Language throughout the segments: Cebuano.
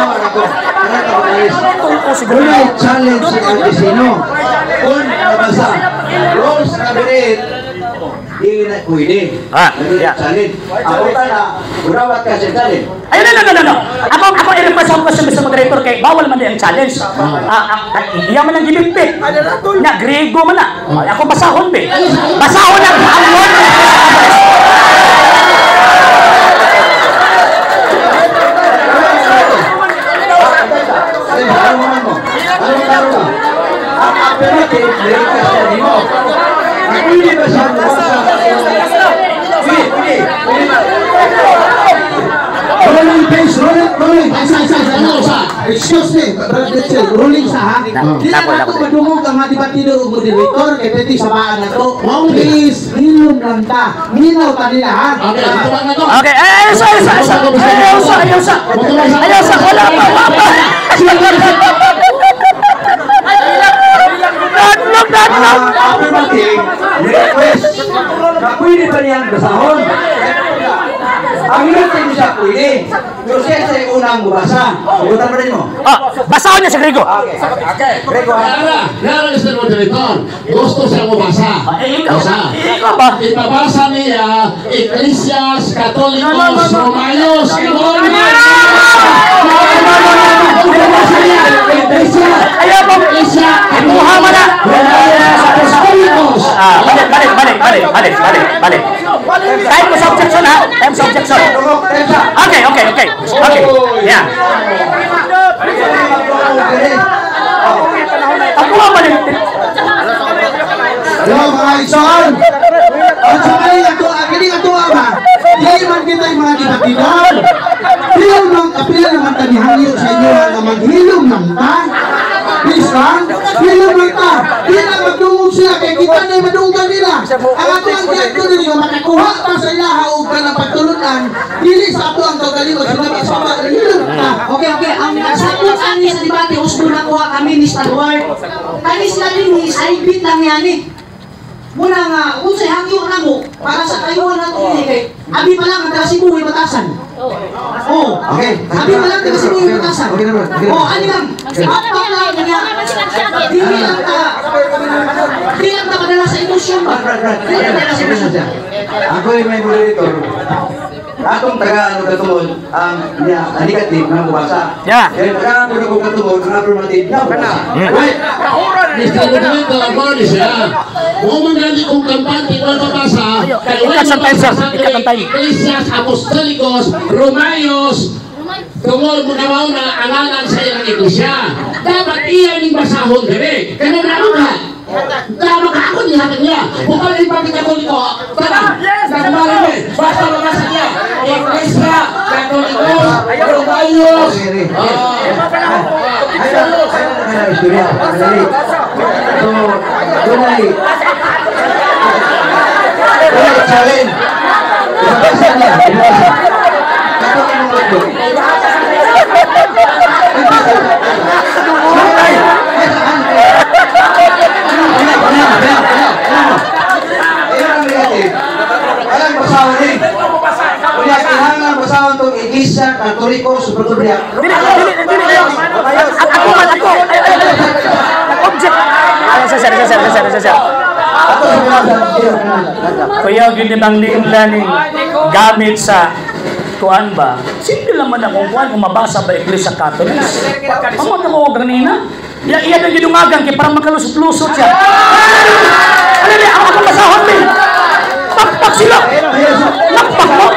Tanawa ako. Tanawa ako. Tuko siguro. Dunay challenge si Antesino. Kung nabasa, rules number 8, dili na pwede. Ah, Dunay yeah. challenge. Ako ta na, murawat ka sa challenge. Ay, no, no, no, no, no. Ako i-request ako question, Mr. Moderator, kay bawal man di ang challenge. Ah, iya man ang gibitbit. Na, Grego man na. Ay, ako basahon, be. Basahon ang word. Ay, ano man mo? Ano klaro ka? Ang affirmative, request na nimo. Ang pwede ba siya mabasa? Pwede, pwede, pwede. Rolling page, rolling, rolling. Ay, sa, isa, isa, Ano isa. Excuse me, Brother Mitchell, rolling sa ha. Di na Dako, nato dako. madungog ang mga debatidor ug moderator kay pwede samaan na to. Please, hilom lang ta. Minaw ta nila ha. Okay, ito lang na to. Okay, ay, ay, sa, sa, sa. Ayaw sa, ayaw sa. Ayaw sa, wala pa, wala pa. Dadlok, dadlok. Ang affirmative, request. Na pwede ba niyang basahon? Ang negative siya pwede. Pero siya sa unang mabasa. Butan pa rin mo. Ah, basahon niya sa Grego. Okay. Okay. Grego ha. Nara, nara Mr. Moderator, gusto siya mabasa. Eh, ikaw, Basa. ikaw ba? Ipabasa niya Iglesias Katolikos No, no, no, no. Romanos. No, no, no, Ipabasa niya Iglesia Ayaw mo. Iglesia Imuha mo na. Romanos Apostolicos. Ah, balik, balik, balik, balik, balik, balik, balik. Time ko sa objection ha. Time sa objection. Okay. Yeah. Ako nga balik. Yo, mga igsoon. Ang sa kani ato, kini ato ba? Dili man kita yung mga debatidor. Pila man kapila naman ta nihangyo sa inyo nga maghilom lang ta. Please lang, hilom lang ta. Di na magdungog sila kay kita na madunggan nila. Ang ato ang giadto diri nga makakuha ta sa ilaha og kanang pagtulunan, dili sa ato ang kaugalingon sila sa hilom ta. Okay. Ang nagsabot ani sa debate, usbo na kuha kami ni Stalwart. Kani sila din is ay bit lang yan eh. Muna nga, kung sa hangyo na mo, para sa kayuhan na ito kay abi pa lang ang taga Cebu way batasan. Oh. Okay. Abi pa lang taga Cebu way batasan. Okay na, bro. Okay na. Oh, ani lang. Pakpak lang niya. Dili lang ta padala sa emosyon ba? Brad, Brad, Dili lang padala sa emosyon. Ako yung may moderator. Atong tagaan og katungod ang niya ang negative na mabasa. Yeah. Kaya tagaan ko og katungod ang affirmative na mabasa. Wait, Mr. Moderator, mo ni siya. Mo man gani kung kampante wala mabasa, kay wala Ikat ang time, sir. mabasa sa Ikat ang time. Iglesias Apostolicos Romanos tungod mo na mauna ang ngalan sa ilang iglesia. Dapat iya ning basahon dire. Kaya na ka. Tama ka ako niya niya. Kung ano yung pamilya Katoliko, tara, nagmara mo. Basta mabasa niya. Iglesia Katolikos Romanos. Ah. Ay, ay, ay, istorya. Dali. So, dunay dunay challenge. Ibabasa niya, ibabasa. Katong imong notebook. Ay, ay, ayun ang negative. Walang basahon eh. Kunya, kinahanglan basahon tong Iglesia Katoliko Supertubria. Dili, dili, dili. Ako man, ako. Ay, ay, ay. Object. Ay, sir, sir, sir, sir, sir, sir. Ako sa binasa. Kuya, gini bang learning gamit sa kuan ba? Simple lang man akong kuan kung mabasa ba Iglesia Catholic. Amo na ko ganina. Iya iya na gidungagan kay para makalusot-lusot siya. Ano ni ako akong basahon ni. Pakpak sila. Pakpak mo.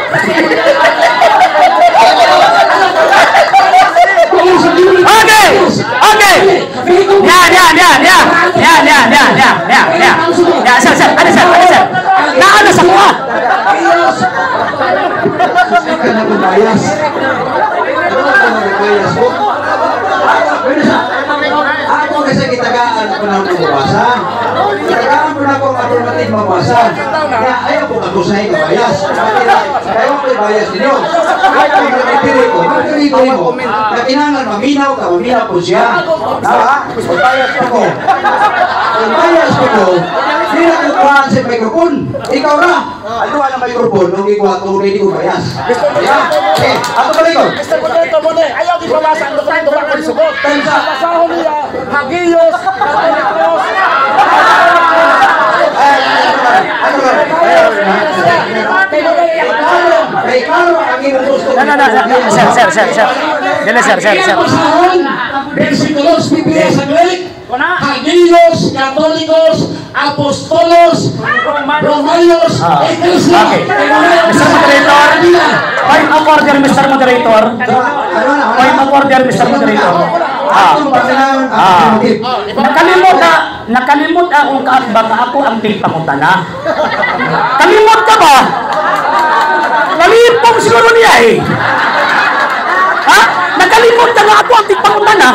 Okay. Okay. Yan, yan, yan, yan. Yan, yan, yan, yan, yan, yan. Yan, sir, sir. Ano, sir? Ano, sir? Naano sa kuha? Ka na kung bias. Ano ka na bias po? Pwede sa. Ako kasi gitagaan ko na akong mabasa. Gitagaan ko na akong affirmative mabasa. Kaya ayaw ko ka. Ako sa nga bias. Kaya ko bias ninyo. Kaya ko nagpili ko, magpili ko nimo. Na kinahanglan maminaw ka, maminaw po siya. Ha? Kung bias ko. Kung bias ko, di na ko kuhaan sa microphone. Ikaw ra. Ang duha na microphone, nung ikuha ko, ready ko bias. Yeah. Eh, ato ba ko? Mr. Potato mo na, ayaw ipabasa ang dokumento ba kung sugot. Tensa. Basahon niya, Hagios, Katolikos. Ay, ano ba? Kay klaro ang imong gusto. No, no, no, no, sir, sir, sir, sir. Dili, sir, sir, sir. Iyang basahon, versikulos Biblia sa Greek, Hagios, Katolikos, Apostolos, Romaios, Iglesia. Okay. Mr. Moderator, point of order, Mr. Moderator. Point of order, Mr. Moderator. Ah. Nakalimot na, nakalimot akong kaatbang nga ako ang tigpangutana. Kalimot ka ba? Nalipong siguro niya eh. Ha? Nakalimot ka nga ako ang tigpangutana.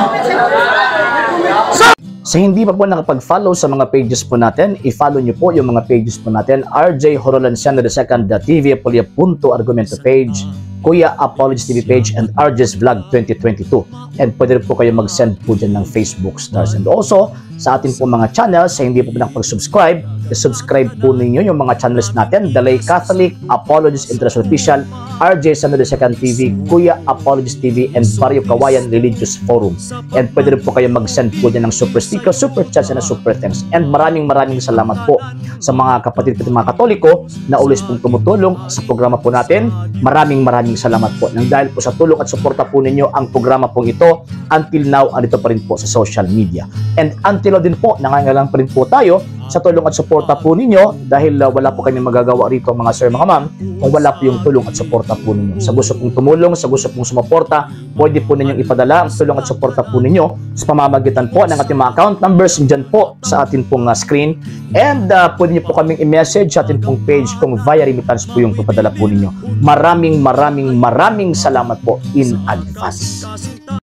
So, Sa hindi pa po nakapag-follow sa mga pages po natin, i-follow nyo po yung mga pages po natin. RJ Horolanciano II, TV Apolia Punto Argumento page, Kuya Apologies TV page, and RJ's Vlog 2022. And pwede rin po kayo mag-send po dyan ng Facebook stars. And also, sa atin po mga channels, sa hindi po nakapag-subscribe, i-subscribe po ninyo yung mga channels natin. Dalay Catholic, Apologies International Official, RJ Samuel II TV, Kuya Apologies TV, and Barrio Kawayan Religious Forum. And pwede rin po kayo mag-send po dyan ng super sticker, super chats, and super thanks. And maraming maraming salamat po sa mga kapatid ko mga Katoliko na always pong tumutulong sa programa po natin. Maraming maraming salamat po. Nang dahil po sa tulong at suporta po ninyo ang programa pong ito, until now, andito pa rin po sa social media. And until now din po, nangangailangan pa rin po tayo sa tulong at suporta po ninyo dahil wala po kami magagawa rito, mga sir, mga ma'am, kung wala po yung tulong at suporta po ninyo. Sa gusto pong tumulong, sa gusto pong sumuporta, pwede po ninyong ipadala ang tulong at suporta po ninyo sa pamamagitan po ng ating mga account numbers dyan po sa atin pong screen. And pwede niyo po kaming i-message sa atin pong page kung via remittance po yung papadala po ninyo. Maraming maraming maraming salamat po in advance.